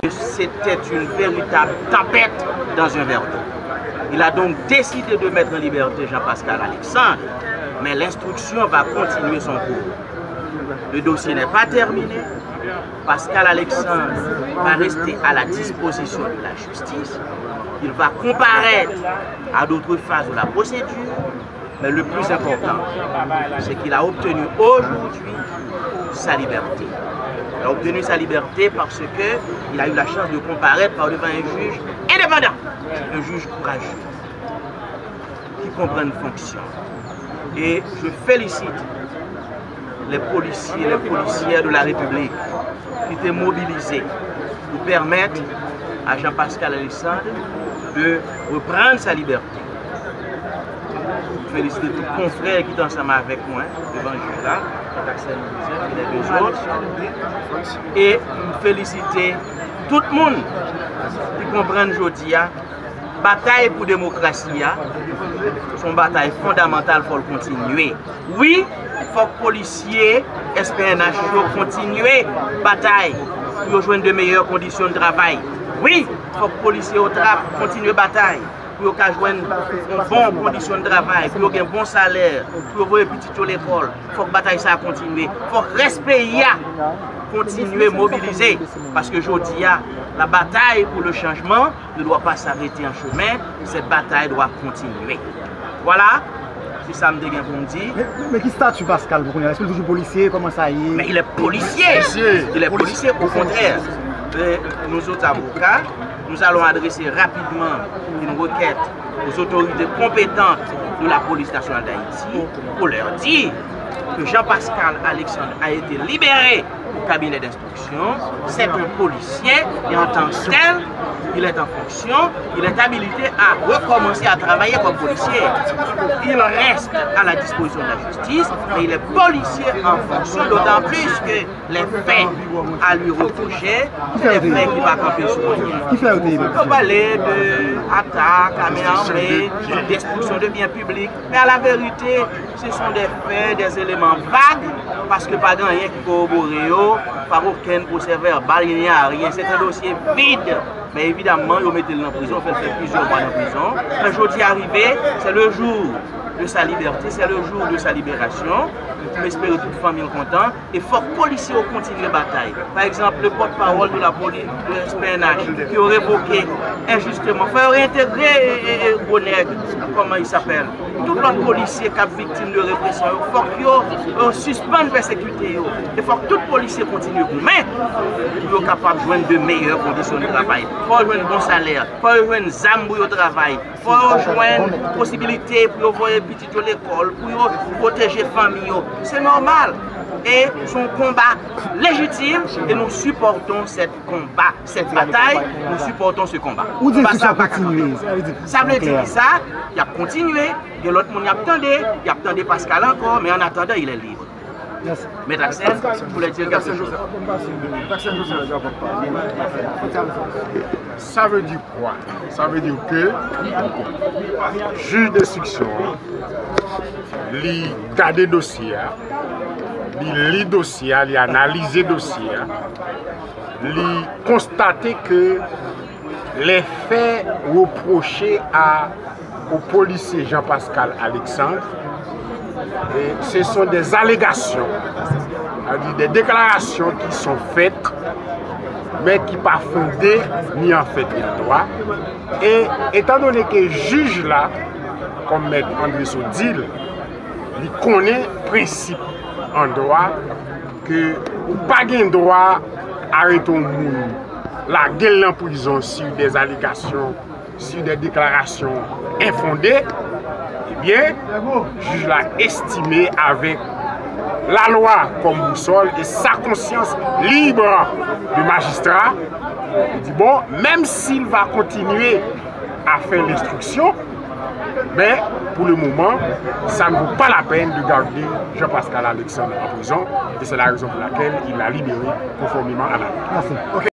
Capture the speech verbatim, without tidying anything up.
C'était une véritable tempête dans un verre d'eau. Il a donc décidé de mettre en liberté Jean-Pascal Alexandre, mais l'instruction va continuer son cours. Le dossier n'est pas terminé. Pascal Alexandre va rester à la disposition de la justice. Il va comparaître à d'autres phases de la procédure. Mais le plus important, c'est qu'il a obtenu aujourd'hui sa liberté. Il a obtenu sa liberté parce que il a eu la chance de comparaître par devant un juge indépendant, un juge courageux, qui comprend une fonction. Et je félicite les policiers, les policières de la République qui étaient mobilisés pour permettre à Jean-Pascal Alexandre de reprendre sa liberté. M felisite tout konfrè ki te ansanm avèk mwen devan jij la, Jean Taxel Moïse, e lè de zòt. E m felisite tout moun ki konprann jodi a, batay pou demokrasi a, se yon batay fondamantal, fò l kontinye. Wi, fòk polisye S P N H yo kontinye batay pou yo jwenn de meyè kondisyon de travay. Wi, fòk polisye OTRAP kontinye batay pou yo ka jwenn yon bon kondisyon de travay, pou yo gen bon salè, pou yo voye pitit yo lekòl. Fòk batay sa a kontinye. Fòk rès peyi a kontinye mobilize. Paske jodi a, la bataille pour le changement ne doit pas s'arrêter en chemin. Cette bataille doit continuer. Voilà, c'est ça que je viens pour me dire. Men, men ki stati Pascal pou kounye a? Èske l toujou polisye? Kòman sa ye? Mais il est policier. Il est policier, au contraire. Et nous autres avocats, nous allons adresser rapidement une requête aux autorités compétentes de la Police nationale d'Haïti pour leur dire que Jean-Pascal Alexandre a été libéré au cabinet d'instruction. C'est un policier et en tant que tel, il est en fonction, il est habilité à recommencer à travailler comme policier. Il reste à la disposition de la justice, mais il est policier en fonction, d'autant plus que les faits à lui reprocher, se de fè ki pa kanpe sou anyen. Ki fè yo te ye? Yo pale de atak a men ame, destriksyon de byen piblik. Men a la verite, se son de fè, de eleman vag, paske pa gen anyen ki kowobore yo, pa okenn pwosè vèbal, ni aryen. Se te dosye vid. Men evidamman, yo mete l nan prizon, fè l fè plizyè mwa nan prizon. Men jodi a rive, c'est le jour de sa liberté, c'est le jour de sa libération. M espere tout fanmi l kontan. E fòk polisye yo kontinye batay. Pa egzanp, le pòtpawòl de la polis, de S P N H, ke yo revoke enjisteman, fò yo reyentegre, e, e, e, gwo nèg, kòman i sapèl. Tout lòt polisye k ap viktim de represyon yo, fòk yo, yo sispann pèsekite yo. E fòk tout polisye kontinye goumen pou yo kapab jwenn de meyè kondisyon de travay. Fò yo jwenn bon salè, fò yo jwenn zam pou yo travay. Fò yo jwenn posibilite pou yo voye pitit yo lekòl, pou yo pwoteje fanmi yo. Se nòmal. E se yon konba lejitim e nous supportons cette combat, cette bataille, nous supportons ce combat. Ou di sa kontinye, sa vle di sa vle di ki sa? Y ap kontinye, gen lòt moun y ap tande, y ap tande Pascal ankò, men en attendant, il est libre. Mèt Axel, pou lè direktè. Sa vle di kwa? Sa vle di ke jij denstriksyon an, li gade dosye a, li li dosye a, li analize dosye a, li konstate ke les faits reprochés à, au policier Jean-Pascal Alexandre, et ce sont des allégations, c'est-à-dire des déclarations qui sont faites, mais qui pas fondées ni en fait ni en droit. Et étant donné que jij la, kòm mèt André Sot di l, li konnen prensip an dwa ke ou pa gen dwa arete yon moun, lage l nan prizon sur des allégations, sur des déclarations infondées, ebyen, jij la estime avèk lalwa kòm bousòl e sa konsyans lib de majistra, li di, bon, menm si l va kontinye à faire l'instruction, mais pour le moment, ça ne vaut pas la peine de garder Jean-Pascal Alexandre en prison et c'est la raison pour laquelle il l'a libéré conformément à la loi. Merci.